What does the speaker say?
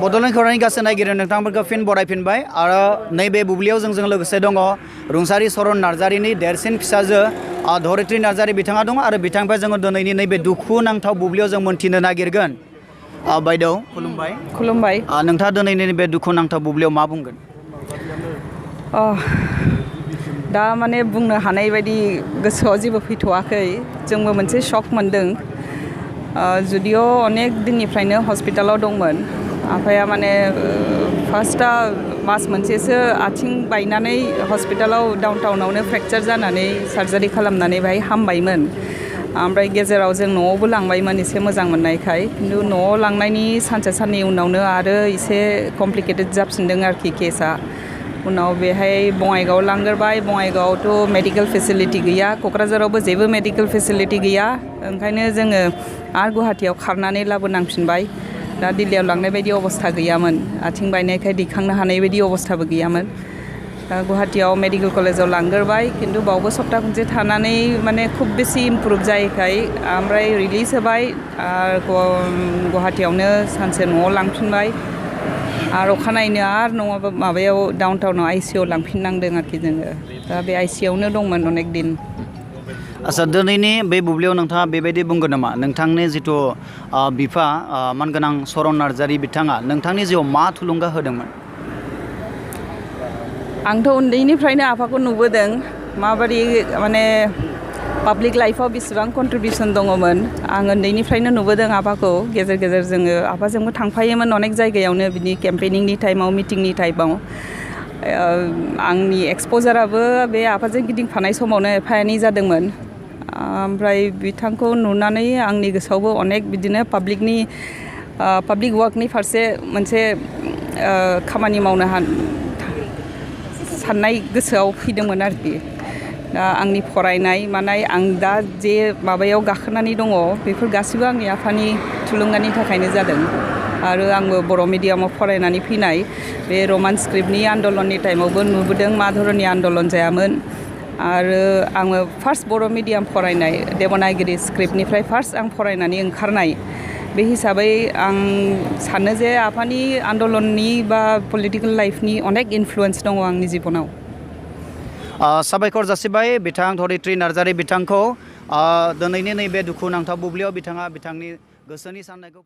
बड'लेण्ड खौरांनि गासै नायगिरि नोंथांमोनखौ फिन बरायफिनबाय आरो नैबे बुब्लियाव जोंजों लोगोसे दङ रुंसारि चरण नार्जारिनि देरसिन फिसाजो धरित्रि नार्जारि बिथाङा दङ आरो बिथांनिफ्राय जोङो दिनैनि नैबे दुखुनांथाव बुब्लियाव जों मोनथिनो नागिरगोन। बायदेव खुलुमबाय। खुलुमबाय। नोंथाङा दिनैनि बे दुखुनांथाव बुब्लियाव मा बुंगोन? दा माने बुंनो हानाय बायदि गोसोआव जेबो फैथ'वाखै, जोंबो मोनसे शक मोनदों। जुदिअ अनेक दिननिफ्रायनो हस्पिटालाव दंमोन। आफाया माने फार्स्टआ मास मोनसेसो आथिं बायनानै हस्पिटालाव डाउनटाउनावनो फ्रेक्चार जानानै सार्जारि खालामनानै बाहाय हामबायमोन। ओमफ्राय गेजेराव जों न'आवबो लांबायमोन एसे मोजां मोननायखाय, खिन्थु न'आव लांनायनि सानसे साननै उनावनो आरो एसे कमप्लिकेटेड जाफिनदों आरोखि केसआ। उनाव बेहाय बङाइगावआव लांगोरबाय। बङाइगावआवथ' मेडिकेल फेसिलिटि गैया, क'क्राझारावबो जेबो मेडिकेल फेसिलिटि गैया। ओंखायनो जोङो आरो गुवाहाटियाव खारनानै लाबोनांफिनबाय। दा दिल्लीयाव लांनाय बायदि अबस्था गैयामोन, आथिं बायनायखाय दैखांनो हानाय बायदि अबस्थाबो गैयामोन। दा गुवाहाटियाव मेडिकेल कलेजाव लांगोरबाय, खिन्थु बावबो सप्ता खनसे थानानै माने खुब बेसि इमप्रुभ जायैखाय ओमफ्राय रिलिज होबाय। गुवाहाटियावनो सानसे न'आव लांफिनबाय आरो अखानायैनो आरो नङाबा माबायाव डाउनटाउनाव आइसिइउआव लांफिननांदों आरोखि जोङो। दा बे आइसिइउआवनो दंमोन अनेक दिन। आच्छा, दिनैनि बे बुब्लियाव नोंथाङा बेबायदि बुंगोन नामा नोंथांनि जिथु बिफा मानगोनां चरण नार्जारि बिथाङा नोंथांनि जिउआव मा थुलुंगा होदोंमोन? आंथ' उन्दैनिफ्रायनो आफाखौ नुबोदों माबायदि माने पाब्लिक लाइफआव बेसेबां कन्ट्रिबिउसन दङमोन। आं उन्दैनिफ्रायनो नुबोदों आफाखौ। गेजेर गेजेर जोङो आफाजोंबो थांफायोमोन अनेक जायगायावनो, बिदि केम्पेनिंनि टाइमाव, मिटिंनि टाइमाव। आंनि एक्सप'जाराबो बे आफाजों गिदिंफानाय समावनो एफा एनै जादोंमोन। ओमफ्राय बिथांखौ नुनानै आंनि गोसोआवबो अनेक बिदिनो पाब्लिक वार्कनि फारसे मोनसे खामानि मावनो साननाय गोसोआव फैदोंमोन आरोखि। दा आंनि फरायनाय मानाय, आं दा जे माबायाव गाखोनानै दङ, बेफोर गासैबो आंनि आफानि थुलुंगानि थाखायनो जादों। आरो आंबो बर' मिडियामाव फरायनानै फैनाय, बे रमान स्क्रिप्टनि आन्दलननि टाइमावबो नुबोदों मा धरननि आन्दलन जायामोन। आरो आङो फार्स्ट बर' मिडियाम फरायनाय, देबनागिरि स्क्रिप्टनिफ्राय फार्स्ट आं फरायनानै ओंखारनाय। बे हिसाबै आं सानो जे आफानि आन्दलननि बा पलिटिकेल लाइफनि अनेक इनफ्लुयेन्स दङ आंनि जिबनाव। साबायखर जासिबाय बिथां धरित्रि नार्जारि बिथांखौ दिनैनि नैबे दुखुनांथाव बुब्लियाव बिथाङा बिथांनि गोसोनि साननायखौ